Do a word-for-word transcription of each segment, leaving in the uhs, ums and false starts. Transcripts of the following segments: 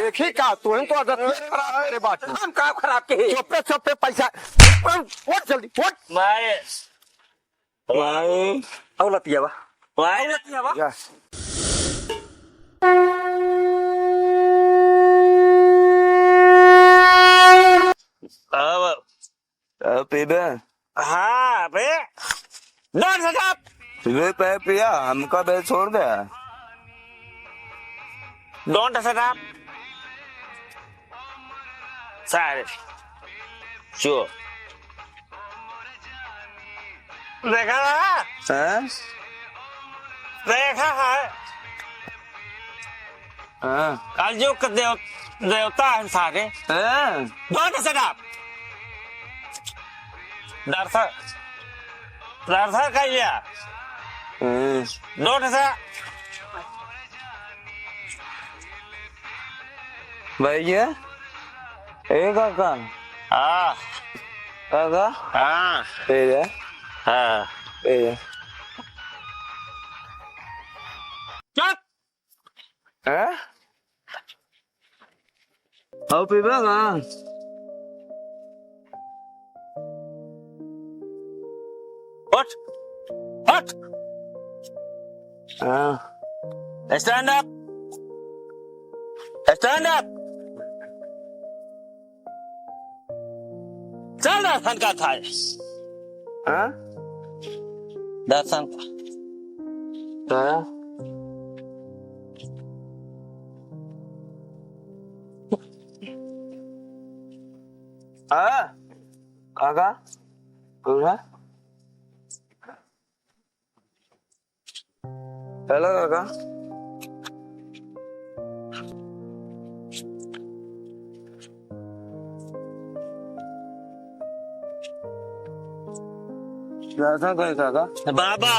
देखी का, तू ही तो आदत खराब करे बाटे। हम का खराब के? चुप्पे, चुप्पे पैसा। उठ जल्दी, उठ। भाई। भाई। औ लतिया बा। भाई। औ लतिया बा। जा। अब अ, पीबे? हाँ, बे। Don't shut up! पीबे पे पिया, हमका बे छोड़ दे। Don't shut up! सारे। चुप। देखा ना? हैं? देखा है? हाँ। कलयुग के देव-, देवता है सारे। हाँ। Don't shut up! दर्शन, दर्शन कइया। हाँ। Don't shut up! भैया, ए काका। हाँ। काका। हाँ। ए जा। हाँ। ए जा। चुप। हैं? अउ पीबे का? उठ, उठ। हाँ। Stand up, stand up। चल दर्शन का था। हाँ? दर्शन का। हाँ? हाँ? काका? पूरा? हेलो काका। कैसा कोई काका? बाबा।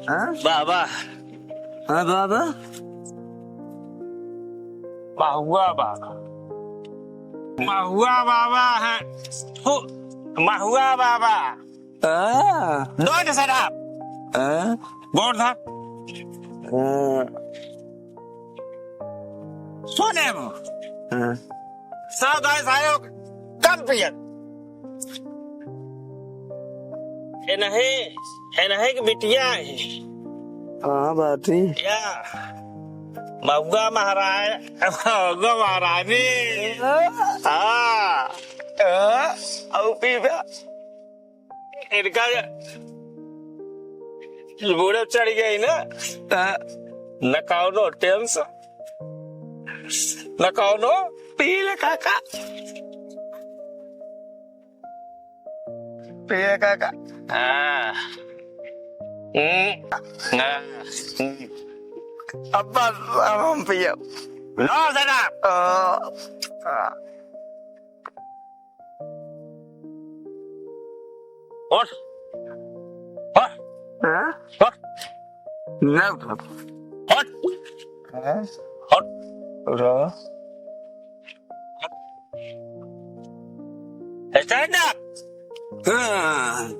हाँ? बाबा। हाँ बाबा। महुआ बाबा। महुआ बाबा है। थू, महुआ बाबा। हाँ। Don't shut up। हाँ। गोड़ धर। हाँ। सुने वो। हाँ। सब गाय सारे कम पियत। ए नहीं, ए नहीं कि बिटिया है। हाँ, बाटी। या, महुआ महाराज, महुआ महारानी। हाँ। हाँ। अउ पीबे। इनका ये बूढ़े चढ़ गई ना, हाँ। न कौनो tension, न कौनो पी ले काका। पिए काका। हाँ। हम्म। हाँ। हम्म। अब बस, अब हम पिए। No, shut up। आ, आ। उठ। उठ। हाँ? उठ। ना उठ। उठ। हाँ? उठ। उठो। Stand up। हाँ।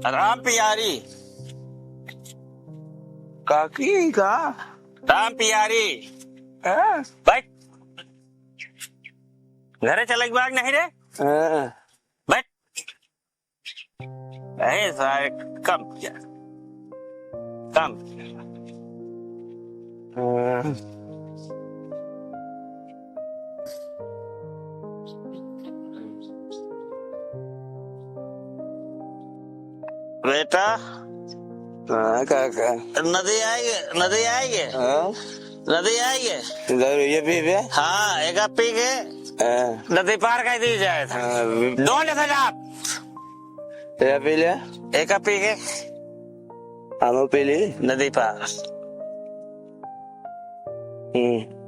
राम प्यारी। काकी का? राम प्यारी। हाँ? बैठ। घरे चले के बाद नहीं रे? हाँ। बैठ। अरे सारे कम किया। कम किया। हाँ। बेटा। हाँ, काका। नदी आएगी, नदी आएगी। हाँ? नदी आएगी। इधर ये पी बे। हाँ, एक पी के हाँ। नदी पार कर दी जाए। हाँ। Don't shut up। ये पी ले। एक पी के। हम पी ली। नदी पार। हम्म।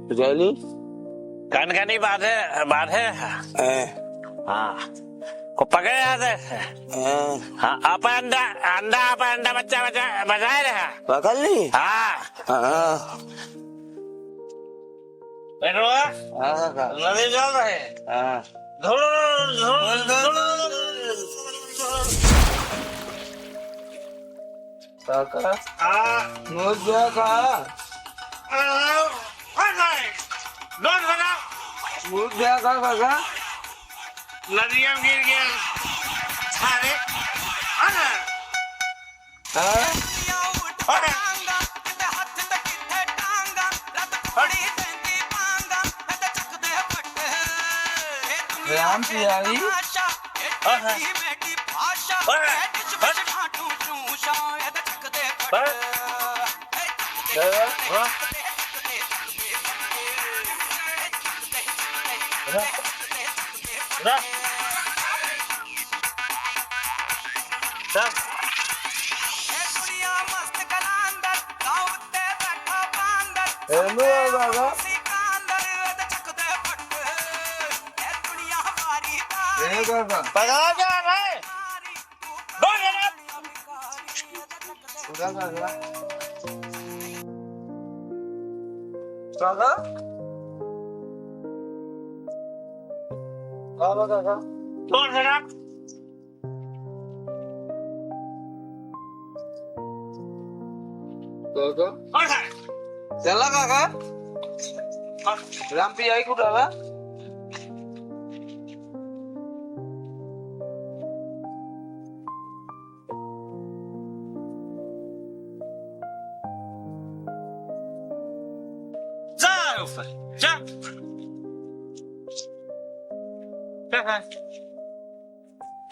बुझाइली? कनकनी बांधे, बांधे। हैं। हाँ। को पकड़े रहते। हैं। हाँ, आपन अंडा, अंडा, आपन अंडा बच्चा, बच्चा, बचाए रहा। पकड़ ली? हाँ। हाँ। बैठो। हाँ, हाँ। नदी चल रहे। हाँ। धुर, धुर, धुर। काका, आ। मुझ गया का? आ, आ गए। दौड़ बना। मुझ गया का, काका? नदिया में गिर गया। अरे, अरे। हाँ? अरे। राम प्यारी। हाँ, हाँ। हेलो बाबा। ए बाबा। पकड़ा जा रहा है। दो जने। काका? काका, काका? छोड़ दे ना। काका? छोड़ दे। चला काका? राम पियाई कुठं बा? जा ऊपर, जा। जा, जा।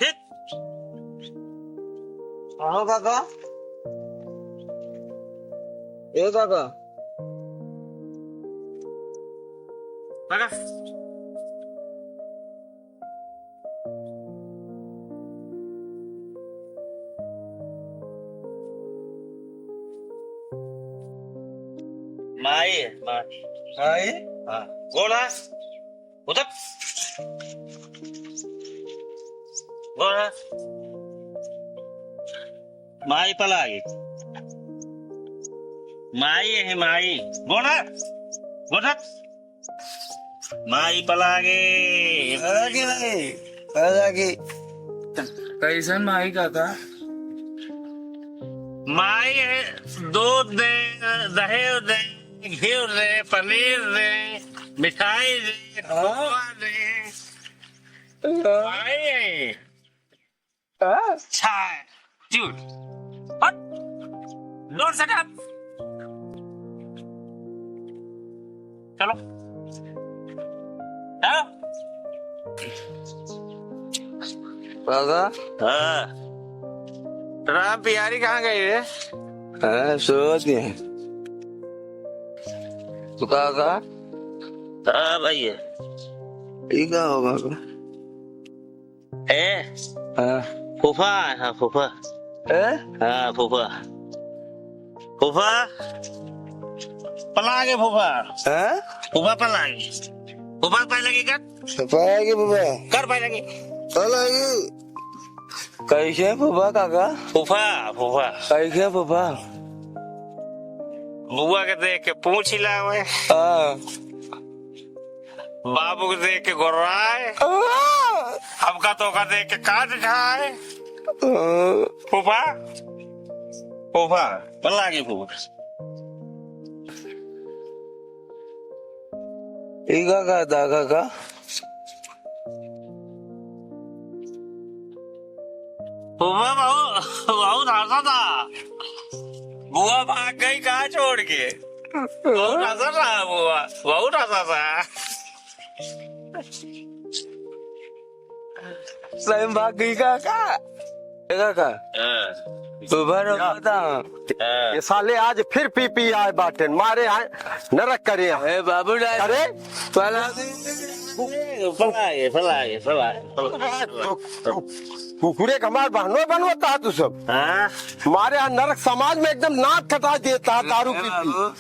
हिट। कहो काका। ए काका। काका। माई, माई। माई? हाँ। गोड़ हाथ। उधर। गोड़ हाथ। माई पलागी। माई है, माई। गोड़ हाथ। गोड़ हाथ। माई पलागे। पलागे भाई, पलागे। कैसन माई काका? माई है, दूध दे, दहेज दे, घी दे, पनीर दे, मिठाई दे, हाँ। खोआ दे। हाँ। माई है। हाँ? छाय। झूठ। हट। जोर से कर। चलो। चलो। दादा। हाँ। राम प्यारी कहाँ गई रे? हाँ, सोवत है। तू कहाँ का? हाँ भैया। ई का होगा? ए? हाँ। फूफा, हाँ, फूफा। ए? हाँ, फूफा। फूफा। पलागे फूफा। हाँ? फूफा पलागे। फूफा पलागे कर। पलागे फूफा। कर पलागे। पलागे। कैसे फूफा काका? फूफा, फूफा। कैसे फूफा? बुआ के देख के पूँछ हिलावे। हाँ। बाबू के देख के गोर्राए। हाँ। हमका तोका देख के काट खाए। हाँ। फूफा, फूफा, पलागे फूफा। ई का कहता काका? फूफा बहुत, बहुत हंसा था। बुआ भाग गई कहाँ छोड़ के? बहुत हंसा था बुआ, बहुत हंसा था। सही में भाग गई का, का? देखा का? हाँ। फूफा रो या। पता। हाँ। ये साले आज फिर पी पी आए बाटेन, मारे आए, नरक करे आए। ए बाबू ना। अरे? पहला पलागे, पलागे, पलागे, पलागे। कु-, कु-, कुकुरे के हमार बहनो बनवता है तू सब। हाँ। मारे यहाँ नरक समाज में एकदम नाक कटा देता है दारू पी पी। बाबू।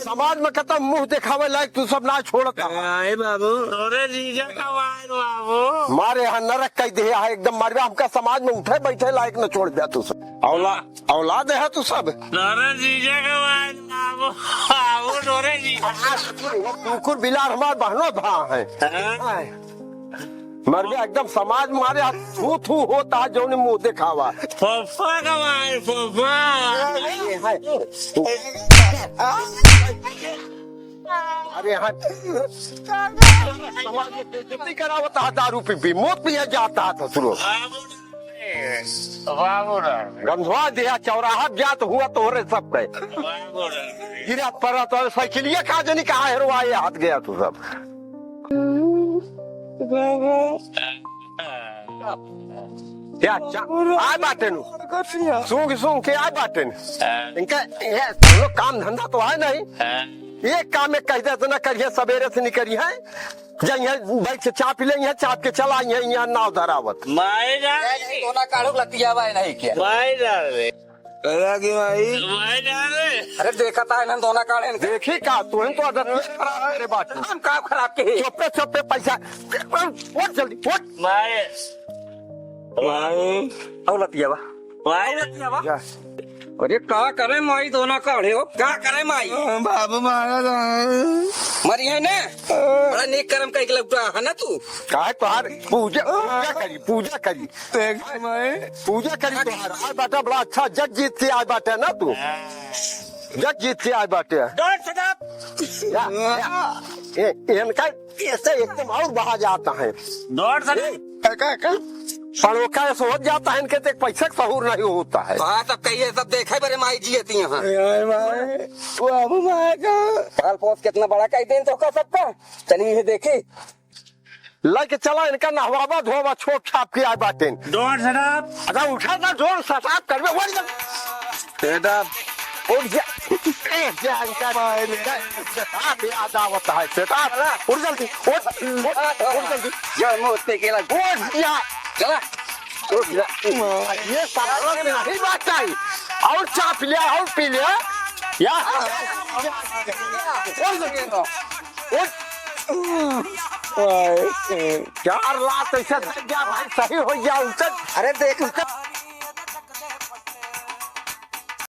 समाज में कतम मुँह देखावे लायक तू सब ना छोड़ता। ए बाबू। अरे जीजा का वाइन बाबू। मारे यहाँ नरक कई दे है एकदम मारे हमका समाज में उठे बैठे लायक न छोड़ दिया तू सब। औला-, औलाद है तू सब। अरे जीजा का वाइन बाबू। बाबू अरे जीजा। कुकुर बिलार हमार बहनो भा है। हाँ। हाँ। मर गया एकदम समाज मारे, हाथ थू थू होता है, जौन मुंह देखावा। पप्पा का मार, पप्पा। ये है। अरे हाँ। समाज में बेइज्जती करावता है, दारू पी पी, मौत पिए जाता है ससुरो। बाबू राम। गंधवा दिया चौराहा जात हुआ तोहरे सब पे। बाबू राम। गिरा पड़ा तो साइकिलिया का जनी कहाँ हेरवाए हाथ गया तू सब। क्या चा-, आए बाटे नु। सूंघ सूंघ के आए बाटे नु। इनका ये दोनों काम धंधा तो है नहीं। एक काम में कह दे तो ना करिए, सवेरे से निकली है, जाइए बैठ के चाप ले, यहाँ चाप के चला, यहाँ, यहाँ नाव धरावत। माए डाल नहीं, नहीं, दोना काढ़ू लतियावा है नहीं क्या? माए डाल रे। करा की माई? माए डाल रे। अरे देखा था इन्हन दोना काढ़े न। देखी का, तुहन तो आदत नहीं खराब है रे बात। हम का खराब के? चुप्पे चुप्पे पैसा। उठ जल्दी, उठ। माए। माई। आओ लतियावा। माए। आओ लतियावा। जा। अरे का करे माई दोना काढ़े हो? का करे माई? बाबू मारा था। मरी है ना? बड़ा नेक कर्म कइके लौटा है ना तू? काहे तोहार पूजा, पूजा करी, पूजा करी। देख माई। पूजा करी तोहार। आज बाटा बड़ा अच्छा जग जीत के आज बाटे ना तू? जग जीत के आज बाटे। Don't shut up। या, या। ए, इनका ऐसे एकदम और बहा जाता है। Don't shut up। का, का, का? पड़ोका ऐसे हो जाता है, इनके देख पैसे का सहूर नहीं होता है। हाँ, तब कहिए, तब देखे बरे माई जियती यहाँ। ए, माई, बाबू माई का। पाल पोस कितना बड़ा कह देन तो का सबका। चलिए ये देखी। लेके चला इनका नहवावा धोवा छोप छाप के आए बाटेन। Don't shut up। अगर उठा ना don't shut up करबे, उठ जा। Shut up। उठ जा। ए, जा इनका shut up याद आवत है, shut up। उठ जल्दी, उठ, उठ, उठ जल्दी। जो मुंह पे केला। उठ जा। चला। उठ जा। ये साला नहीं बात आई। और चाप लिया, और पी लिया। या। उठ जल्दी। उठ। चार लाख ऐसे दे दिया भाई, सही हो गया उनका। अरे देख उनका।